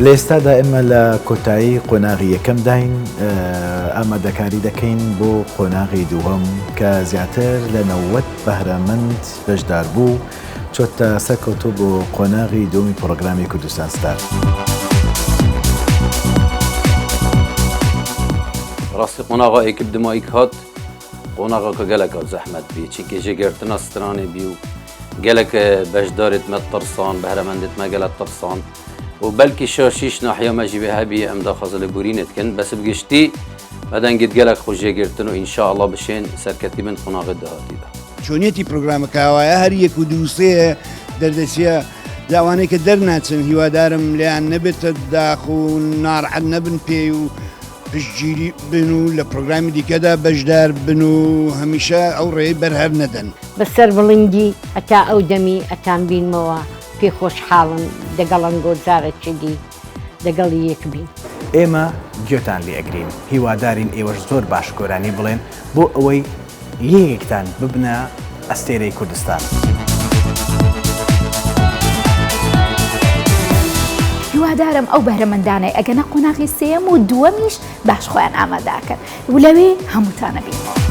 لە ئێستادا ئێمە لە کۆتایی قۆناغی یەکەمداین، ئامادەکاری دەکەین بۆ قۆناغی دووەم کە زیاتر لە 90 بەهرەمەند بەشداربوو چۆتە سەرکەوتوو بۆ قۆناغی دووەمی پڕۆگرامی کوردستان ستار. ڕاستی قۆناغا ئێکب دمایک هات قۆناغەکە گەلەکە زەحمەت بی چونکە ژێگرتنا سترانێ بی و گەلەک بەشدارێت مە ترسان بەهرەمەندێت مە گەلە ترسان و بەلکی شاشیش ناحیە مە ژی وێ هەبی ئەم داخوازە لە بورینێ دکەن بەس بگشتی بە دەنگێت گەلەک خوش ژێگرتن و ئینشاءاللە بشێن سەرکەتی بن قۆناغێت داهاتی دا. چۆنیەتی پرۆگرامەکە ئاوایە هەر یەک و دوو سێ دەردەچیە جا ئەوانەی کە دەرناچن هیوادارم لێیان نەبێتە داخ و ناڕەحەت نەبن پێی و پشتگیری بن و لە پرۆگرامی دیکەدا بەشدار بن و هەمیشە ئەو ڕێی بەر هەر نەدەن. بە سەربڵندی هەتا ئەو دەمی ئەتان بینمەوە پێ خۆشحاڵم دەگەڵ ئەنگۆ جارەکی دی دەگەڵی یەک بین. ئێمە گوێتان لێ ئەگرین هیوادارین ئێوەش زۆر باش گۆرانی بڵێن بۆ ئەوەی یەکێکتان ببنە ئەستێرەی کوردستان. هیوادارم ئەو بەهرەمەندانەی ئەگەنە قۆناغی سێیەم و دووەمیش باش خۆیان ئامادەکەن و لەوێ هەمووتان ئەبینمەوە.